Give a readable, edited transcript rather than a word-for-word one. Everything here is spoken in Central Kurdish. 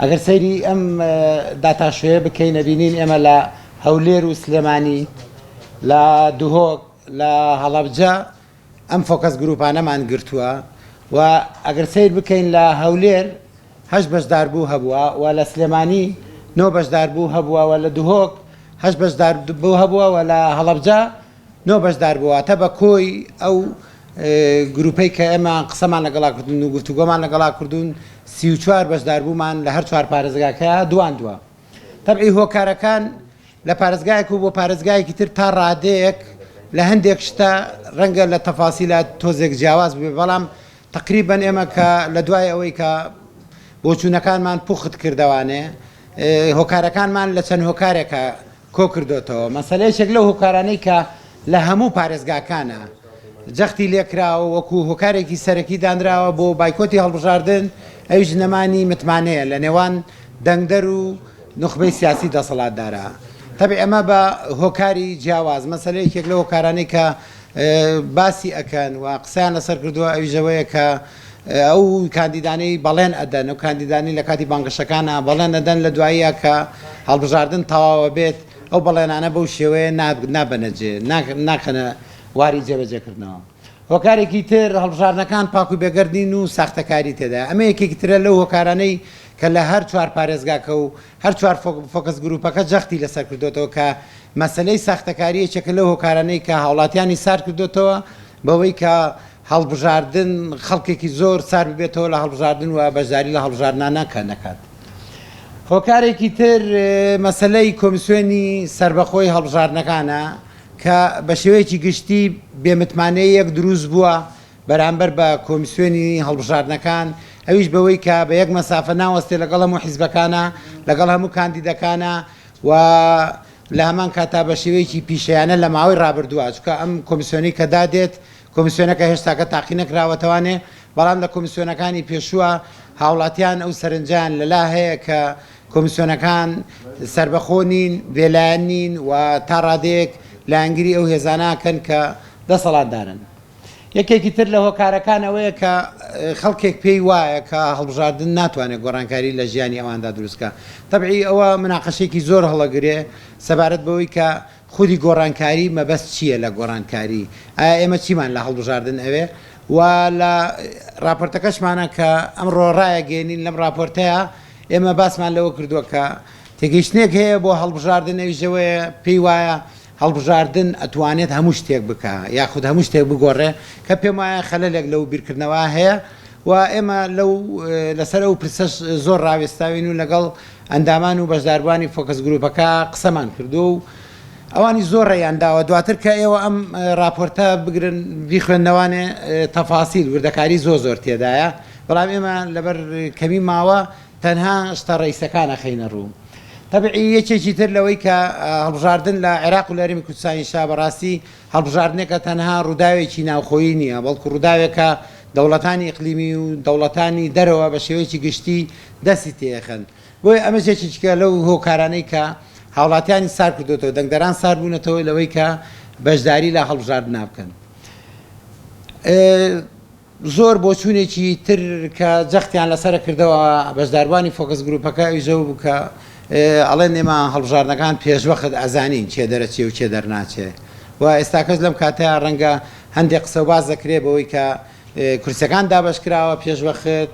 ئەگەر سەیری ئەم داتاشۆیە بکەین ئەبینین ئێمە لە هەولێر و سلێمانی لە دهۆک لە هەڵەبجە ئەم focus group انەمان گرتووە و ئەگەر سەیر بکەین لە هەولێر هەشت بەشداربوو هەبووە و لە سلێمانی نۆ بەشداربوو هەبووە و لە دهۆک هەشت بەشداربوو هەبووە و لە هەڵەبجە نۆ بەشداربوو واتە بە کۆی ئەو گروپەی کە ئێمە قسەمان لەگەڵا کردوون و گفتوگۆمان لەگەڵا کردوون 34 بەشداربوومان لە هەر چوار پارێزگاکە دواندووە. تەبعی هۆکارەکان لە پارێزگایەک و بۆ پارێزگایەکی تر تا ڕادەیەک لە هەندێک شتە ڕەنگە لە تەفاسیلا تۆزێک جیاواز بێ، بەڵام تەقریبەن ئێمە کە لە دوای ئەوەی کە بۆچوونەکانمان پوخت کردەوانێ هۆکارەکانمان لە چەند هۆکارێکە کۆکردۆتەوە. مەسەلە یەکێک لەو هۆکارانەی کە لە هەموو پارێزگاکانا جەختی لێکراوە وەکو هۆکارێکی سەرەکی دانراوە بۆ بایکۆتی هەڵبژاردن ئەویش نەمانی متمانەیە لە نێوان دەنگدەر و نوخبەی سیاسی دەسەڵاتدارە. تەبعی ئەمە بە هۆکاری جیاواز مەسەلە یەکێک لەو هۆکارانەی کە باسی ئەکەن و قسەیان لەسەر کردووە ئەویش ئەوەیە کە ئەو کاندیدانەی بەڵێن ئەدەن ئەو کاندیدانەی لە کاتی بانگەشەکانا بەڵێن ئەدەن لە دواییە کە هەڵبژاردن تەواوە بێت ئەو بەڵێنانە بەو شێوەیە نابەنە جێ ناکەنە واری جێبەجێکردنەوە. هۆکارێکی تر هەڵبژاردنەکان پاک و بێگەرد نین و ساختەکاری تێدایە ئەمە یەکێکی ترە لەو هۆکارانەی کە لە هەر چوار پارێزگاکە و هەر چوار focus group ەکە جەختی لەسەر کردۆتەوە کە مەسەلەی ساختەکاری یەکێکە لەو هۆکارانەی کە هاوڵاتیانی سارد کردۆتەوە بەوەی کە هەڵبژاردن خەڵکێکی زۆر سارد ببێتەوە لە هەڵبژاردن و بەشداری لە هەڵبژاردنا نەکات. هۆکارێکی تر مەسەلەی کۆمیسیۆنی سەربەخۆی هەڵبژاردنەکانە کە بە شێوەیەکی گشتی بێمتمانەیەک دروست بووە بەرامبەر بە کۆمیسیۆنی هەڵبژاردنەکان، ئەویش بەوەی کە بە یەک مەسافە ناوەستێ لەگەڵ هەموو حیزبەکانا، لەگەڵ هەموو کاندیدەکانا و لە هەمان کاتا بە شێوەیەکی پیشەیانە لە ماوەی ڕابردووە، چونکە ئەم کۆمیسیۆنەی کە دادێت کۆمیسیۆنەکە هێشتاکە تاقی نەکراوەتەوانێ، بەڵام لە کۆمیسیۆنەکانی پێشووە هاوڵاتیان ئەو سەرنجەیان لەلا هەیە کە کۆمیسیۆنەکان سەربەخۆ نین، بێلایەن نین و تا ڕادەیەک لایەنگری ئەو هێزانە ئەکەن کە دەسەڵاتدارن. یەکێکی تر لە هۆکارەکان ئەوەیە کە خەڵکێک پێی وایە کە هەڵبژاردن ناتوانێت گۆڕانکاری لە ژیانی ئەواندا دروست بکات. تەبعی ئەوە مناقەشەیەکی زۆر هەڵەگرێ سەبارەت بەوەی کە خودی گۆڕانکاری مەبەست چییە لە گۆڕانکاری؟ ئایا ئێمە چیمان لە هەڵبژاردن ئەوێ؟ و لە ڕاپۆرتەکەشمانە کە ئەمڕۆ ڕایەگەیەنین لەم ڕاپۆرتەیا ئێمە باسمان لەوە کردووە کە تێگەیشتنێک هەیە بۆ هەڵبژاردن ئەویش ئەوەیە پێی وایە هەڵبژاردن ئەتوانێت هەموو شتێک بکا یاخود هەموو شتێک بگۆڕێ کە پێم وایە خەلەلێک لەو بیرکردنەوە هەیە و ئێمە لەو لەسەر ئەو پرسەش زۆر ڕاوێستاوین و لەگەڵ ئەندامان و بەشداربووانی focus group ەکە قسەمان کردووە و ئەوانی زۆر ڕێیان داوە دواتر کە ئێوە ئەم ڕاپۆرتە بگرن بیخوێندنەوانێ تەفاسیل وردەکاری زۆر زۆر تێدایە بەڵام ئێمە لەبەر کەمی ماوە تەنها شتە ڕەئیسەکان ئەخەینە ڕوو. تەبعی یەکێکی تر لەوەی کە هەڵبژاردن لە عێراق و لە هەرێمی کوردستانیشا بەڕاستی هەڵبژاردنێکە تەنها ڕووداوێکی ناوخۆیی نییە بەڵکو ڕووداوێکە دەوڵەتانی ئیقلیمی و دەوڵەتانی دەرەوە بە شێوەیەکی گشتی دەستی تێئەخەن. بۆیە ئەمەش یەکێکە لەو هۆکارانەی کە هاوڵاتیانی سارد کردۆتەوە، دەنگدەران سارد بوونەتەوە لەوەی کە بەشداری لە هەڵبژاردنا بکەن. زۆر بۆچوونێکی تر کە جەختیان لەسەر کردەوە بەشداربووانی focus group ەکە ئەویش ئەوە بوو کە ئەڵێن ئێمە هەڵبژاردنەکان پێشوەخت ئەزانین کێ دەرەچێ و کێ دەرناچێ و ئێستاکەش لەم کاتەیا ڕەنگە هەندێک قسە و باس دەکرێ بەوەی کە کورسیەکان دابەش کراوە پێشوەخت.